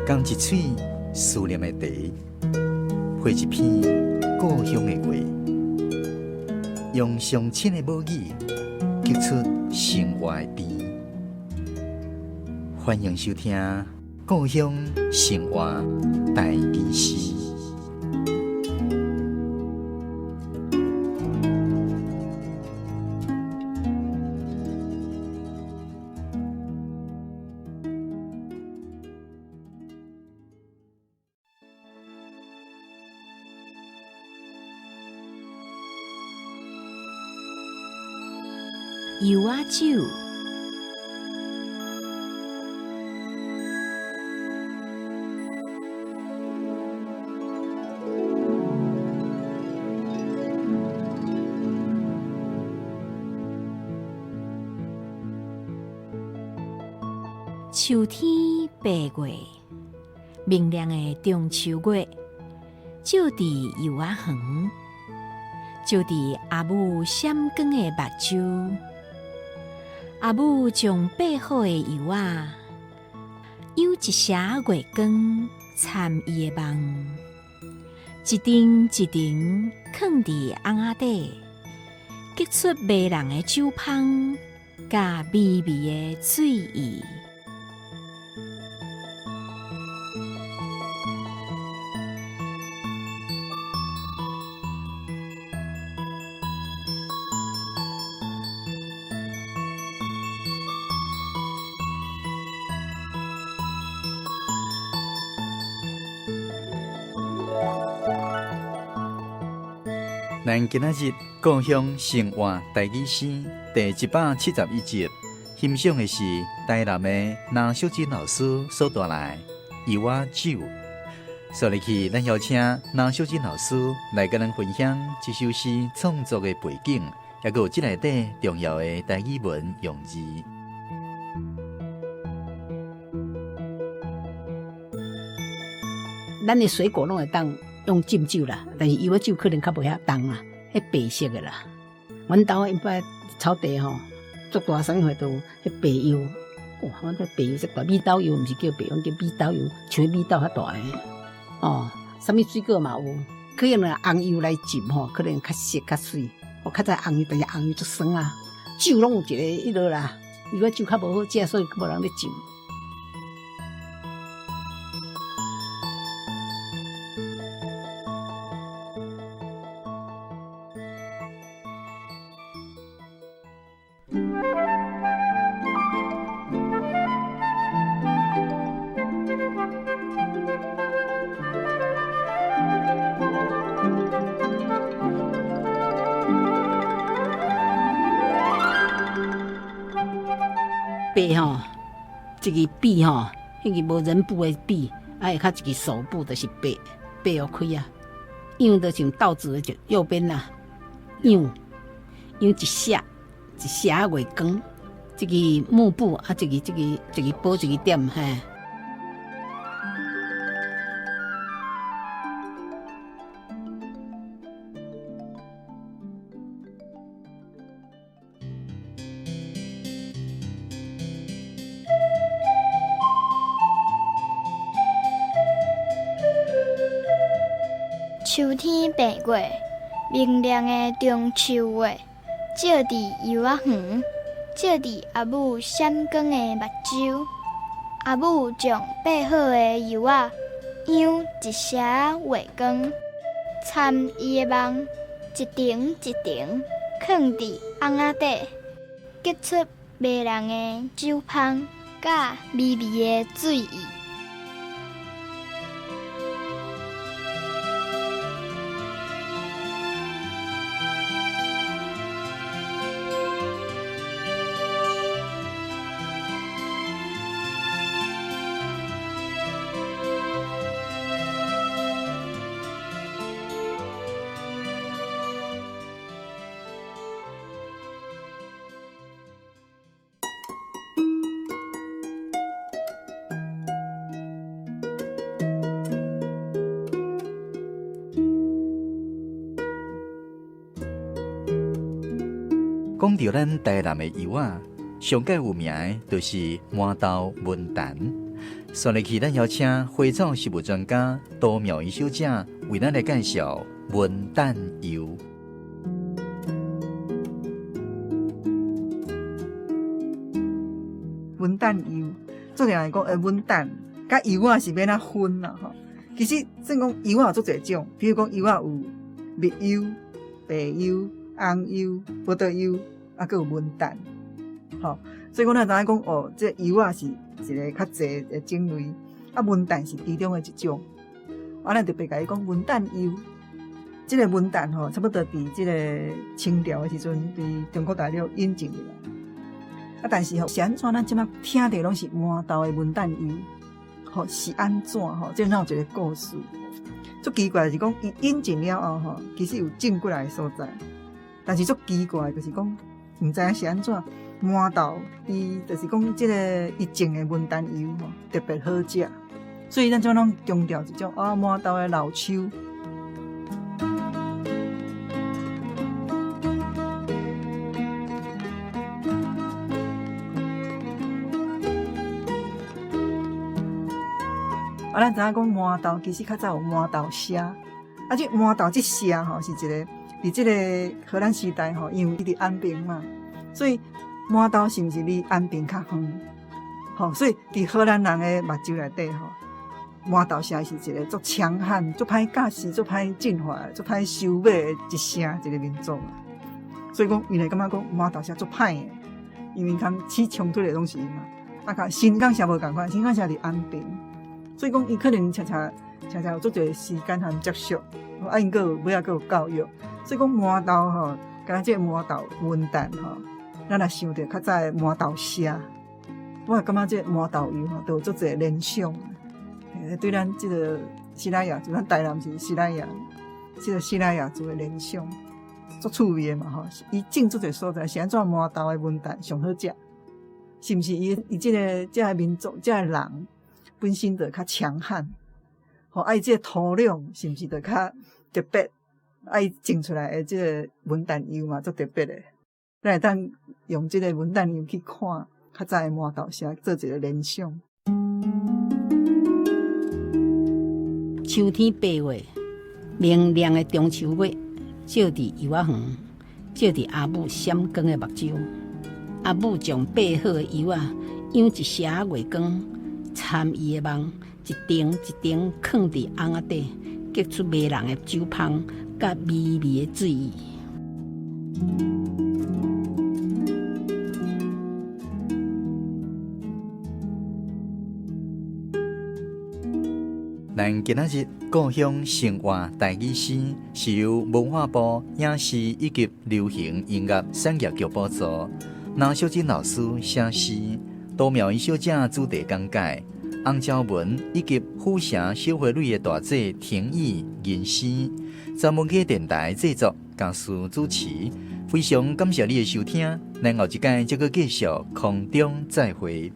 仝一喙思念的茶，配一篇故鄉的話，用上親的母語，激出生活的甜。歡迎收聽《故鄉生活台語詩》。柚仔酒。秋天八月，明亮的中秋月，照佇柚仔園，照佇阿母閃光的目睭。阿母將掰好的柚仔，湧一屑月光參伊的夢，一陣一陣囥佇甕仔底，激出迷人的酒芳，佮美味的醉意。咱今仔日故鄉生活台語詩第171集，欣賞的是台南的林淑珍老師所帶來的柚仔酒。所以去，咱邀請林淑珍老師來佮咱分享這首詩創作的背景，抑閣有這內底重要的台語文用字。咱的水果攏會當用浸酒啦，但是柚仔酒可能較無遐重啦，彼白色的啦。阮兜一擺草地吼，足大啥物貨都有，彼白柚，哇！阮這白柚這大米豆柚，毋是叫白柚，叫米豆柚，像彼米豆較大个。哦，啥物水果嘛有，可用紅柚來浸吼，可能較澀較媠。我較早紅柚，但是紅柚足酸啊，酒攏有一个彼落啦，柚仔酒較無好食，所以無人咧浸。白吼，一个匕吼，彼个無人部的匕，啊下跤一個手部就是白，白予開啊。仰就像倒置的就右邊啦，仰仰一斜一斜月光，這個木部啊，這個這個一個補一個點嘿。秋天八月，明亮的中秋月，照佇柚仔園，照佇阿母閃光的目睭。阿母將掰好的柚仔，養一屑月光，參伊的夢，一層一層囥佇甕仔底，激出迷人的酒芳，佮美味的醉意。講到咱台南的柚仔，上蓋有名的就是麻豆文旦。紲落去，咱邀請花草植物專家杜妙儀小姐為咱來介紹文旦柚。文旦柚，做人來講，文旦佮柚仔是欲按怎分啦吼？其實算講柚仔有足濟種，比如講柚仔有蜜柚、白柚、紅柚、葡萄柚，啊，閣有文旦，吼。所以講咱知影講哦，這個柚仔是一个較濟的種類，啊，文旦是其中的一種。啊，咱特別共伊講文旦柚，這个文旦吼，差不多佇這个清朝的時陣，佇中國大陸引進入來。啊，但是吼，是按怎咱這馬聽著攏是麻豆的文旦柚，吼，是按怎吼？這哪有一个故事？足奇怪是講，伊引進了後吼，其實有種過來的所在，但是足奇怪就是講，毋知影是按怎麻豆，伊就是講這个伊種的文旦柚吼，特別好食，所以咱這馬攏強調一種啊，麻豆的老樹。啊，咱知影講麻豆其實較早有麻豆社，啊，這麻豆這社吼是一个佇這个荷蘭時代吼，因為伊佇安平嘛，所以麻豆是毋是離安平較遠？吼，所以佇荷蘭人的目睭內底吼，麻豆社是一个足強悍、足歹教示、足歹進化、足歹收買的一城一个民族。所以講，𪜶會感覺講麻豆社足歹的，因為通起衝突的攏是𪜶嘛。啊，佮新港社無仝款，新港社佇安平。所以講，伊可能常常常常有足濟時間和接觸，啊，𪜶閣有尾仔閣有教育，所以講麻豆吼，敢若這个麻豆文旦吼，咱若想著較早的麻豆社，我也感覺這个麻豆柚吼，都有足濟聯想。對咱這个西拉雅族，咱台南是西拉雅，這个西拉雅族的聯想，足趣味的嘛吼。伊種足濟所在，是按怎麻豆的文旦上好食？是毋是伊伊這个這个民族這个人？本身就較強悍，吼，啊，伊這个土壤是毋是就較特別？啊，伊種出來的這个文旦柚嘛，足特別的。咱會當用這个文旦柚去看較早的麻豆社，做一个聯想。秋天八月，明亮的中秋月，照佇柚仔園，照佇阿母閃光的目睭。阿母將掰好的柚仔，養一屑月光。參伊的夢，一層一層囥佇甕仔底，結出迷人的酒芳，佮微微的醉意。咱今仔日故鄉生活台語詩，是由文化部影視以及流行音樂產業局補助，林淑珍老師寫詩。杜妙儀小姐主題講解，洪昭文以及府城小花蕊的大姐婷宜吟詩，專門去電台製作，公司主持。非常感謝你的收聽，咱後一擺再閣繼續空中再會。